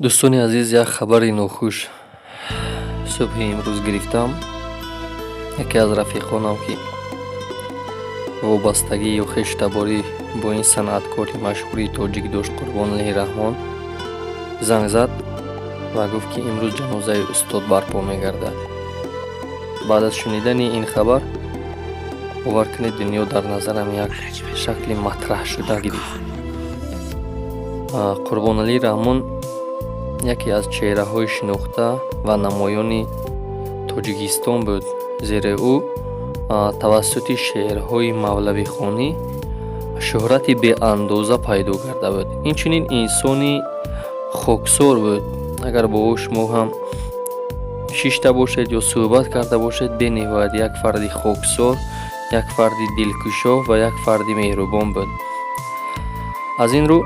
Дӯстони азиз, як хабари нохуш субҳи имрӯз гирифтам. Яке аз рафиқонам, ки вобастагӣ ё хештаборӣ бо ин санъаткори машҳури тоҷик дошт, Қурбоналӣ Раҳмон, занг зад ва гуфт, ки имрӯз ҷанозаи устод барпо мегардад. Баъд аз шунидани ин хабар, бовар кунед, дунё дар назарам як шакли матраҳшуда гирифт. Қурбоналӣ Раҳмон яке аз чеҳраҳои шинохта ва намоёни Тоҷикистон буд, зеро ӯ тавассути шеърҳои мавлавихонӣ шӯҳрати беандоза пайдо карда буд. Инчунин инсони хоксор буд. Агар бо ӯ шумо ҳам шишта бошед ё суҳбат карда бошед, бениҳоят як фарди хоксор, як фарди дилкушо ва як фарди меҳрубон буд. Аз ин рӯ,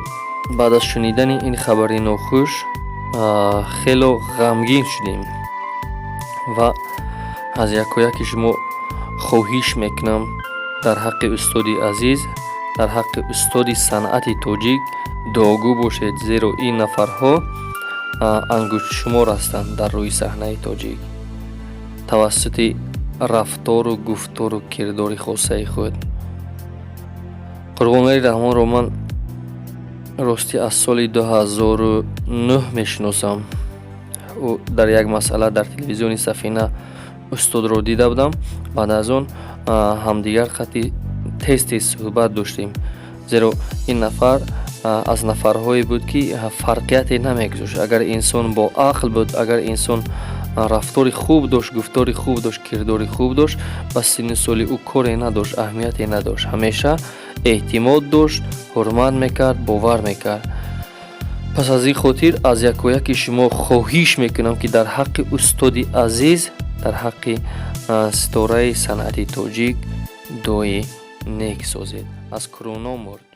баъд аз шунидани ин хабари нохуш хело ғамгин шудем ва аз якояки шумо хоҳиш мекунам, дар ҳаққи устоди азиз, дар ҳаққи устоди санъати тоҷик дуогӯ бошед, зеро ин нафарҳо ангуштшумор ҳастанд дар рӯи саҳнаи тоҷик. Тавассути рафтору гуфтору кирдори хосаи худ. Қурбоналӣ Раҳмонро ман ростӣ аз соли 2009 мешиносам. Ӯ дар як масъала дар телевизиони Сафина устодро дида будам. Баъд аз он ҳамдигар хати тез тез суҳбат доштем, зеро ин нафар аз нафарҳое буд, ки фарқияте намегузошт. Агар инсон бо ақл буд, агар инсон рафтори хуб дошт, гуфтори хуб дошт, кирдори хуб дошт, ба синну соли ӯ коре надошт, аҳамияте надошт. Ҳамеша эътимод дошт, ҳурмат мекард, бовар мекард. Пас аз ин хотир аз якояки шумо хоҳиш мекунам, ки дар ҳаққи устоди азиз, дар ҳаққи ситораи санъати тоҷик дуои нек созед. Аз куруно мурд.